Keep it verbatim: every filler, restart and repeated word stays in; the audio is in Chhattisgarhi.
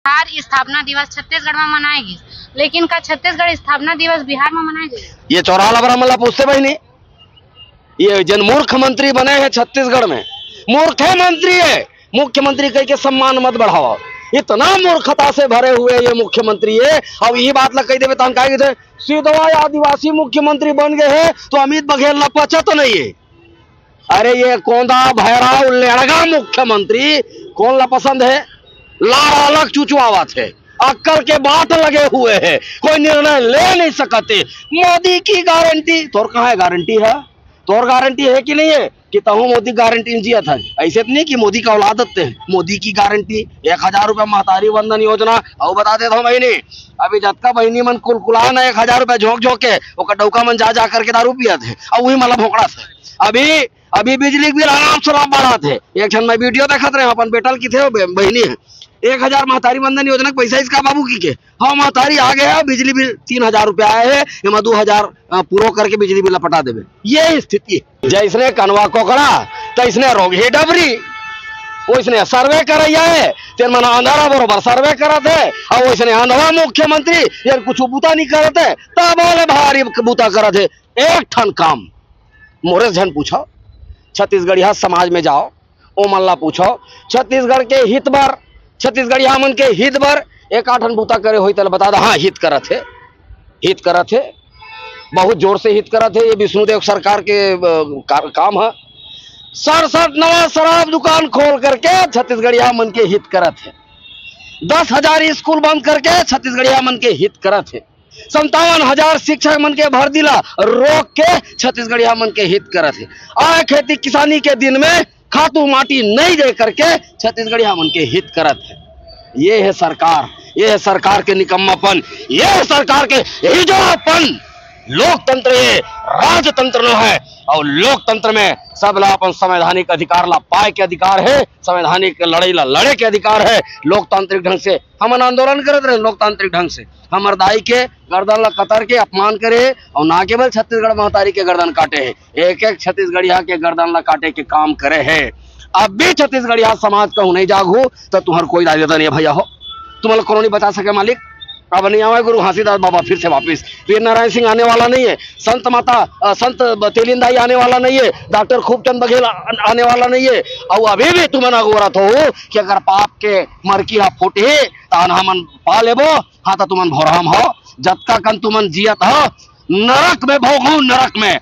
बिहार स्थापना दिवस छत्तीसगढ़ में मनाए गिस, लेकिन का छत्तीसगढ़ स्थापना दिवस बिहार में मनाए जाही? ये चौराहा ला बरा मन ला पूछते बहिनी, ये जन मूर्ख मंत्री बने हैं छत्तीसगढ़ में, मूर्खे मंत्री है, मुख्यमंत्री कह के सम्मान मत बढ़ावा। इतना मूर्खता से भरे हुए ये मुख्यमंत्री है। अब यही बात ला कह देवे तहन का कहिथे, सिधवा आदिवासी मुख्यमंत्री बन गए हैं तो अमित बघेल ला पचत नहीं है। अरे ये कोंदा भैरा उल्लेड़गा मुख्यमंत्री कौन ला पसंद है? लार अलग चुचुआवत है, अक्कल के बात लगे हुए है, कोई निर्णय ले नहीं सकते। मोदी की गारंटी, तोर कहाँ है गारंटी है? तोर गारंटी है कि नहीं है कि तहूँ मोदी गारंटी में जियत है? ऐसे तो नहीं कि मोदी का औलाद ते, मोदी की गारंटी, एक हजार रुपया महतारी वंदन योजना। और बता देता हूँ बहिनी, अभी जतका बहिनी मन कुलकुलान है एक हजार रुपया झोंक झोंक के, ओकर डौका मन जा जा करके दारू पियत है और वही मला भोंकड़ा है। अभी अभी बिजली के बिल आराम से ला बढ़त हे। एक झन मैं वीडियो देखत रहे, अपन बेटा ल किथे हो बे-, बहिनी है, एक हजार महतारी वंदन योजना के पैसा इसका बाबू की के, हाँ महतारी आ गया, बिजली बिल तीन हजार रुपया आए है, एमा दो हजार, अ, पूरो करके बिजली बिल पटा देवे। ये स्थिति है। जैसने कनवा कोकड़ा तैसने रोगही डबरी, वैसने सर्वे करैया है, तेन मन अंधारा बरोबर सर्वे करत है, और वैसने अंधवा मुख्यमंत्री यार कुछ बुता नहीं करत है, तब ले भारी बुता करत है। एक ठन काम मोरे झन पूछो, छत्तीसगढ़िया समाज में जाओ, ओमन ला पूछो, छत्तीसगढ़ के हित बर, छत्तीसगढ़िया मन के हित बर एक आठन बूता करे होई, तेला बता दा, हाँ, हित करत हे, हित करत हे, बहुत जोर से हित करत हे। ये विष्णुदेव सरकार के, अ, कार-, काम है। सड़सठ नवा शराब दुकान खोल करके छत्तीसगढ़िया मन के हित करत हे। दस हजार स्कूल बंद करके छत्तीसगढ़िया मन के हित करत हे। संतावन हजार शिक्षक मन के भर्ती ला रोक के छत्तीसगढ़िया मन के हित करत हे। आए खेती किसानी के दिन में खातू माटी नहीं दे करके छत्तीसगढ़िया मन के हित करत हे। ये है सरकार, ये है सरकार के निकम्मापन, ये है सरकार के हिजड़ापन। लोकतंत्र ये राजतंत्र नो है, और लोकतंत्र में सबला अपन संवैधानिक अधिकार ला पाए के अधिकार है, संवैधानिक लड़ाई ला लड़े के अधिकार है। लोकतांत्रिक ढंग से हमन आंदोलन करत रहे, लोकतांत्रिक ढंग से हमर दाई के गर्दन ला कतर के अपमान करे हे, और ना केवल छत्तीसगढ़ महतारी के गर्दन काटे हे, एक एक छत्तीसगढ़िया के गर्दन ला काटे के काम करे हे। अब भी छत्तीसगढ़िया समाज कहूँ नहीं जागहू तो तुहर कोई दाई ददा नहीं हे भैया हो, तुमन ला कोनो नहीं बचा सके मालिक। अब नहीं आवे गुरु घासीदास बाबा फिर से वापिस, वीर नारायण सिंह आने वाला नहीं है, संत माता, अ, संत ब-, तेलिन दाई आने वाला नहीं है, डॉक्टर खूबचंद बघेल आ-, आने वाला नहीं है। और अभी भी तुमन अगोरत हो कि अगर पाप के मरकी हा फूटही, तान हमन पा लेबो, हाँ, तो तुमन भोरहा म हो, जतका कन तुमन जियत हो, नरक में भोगहू, नरक में।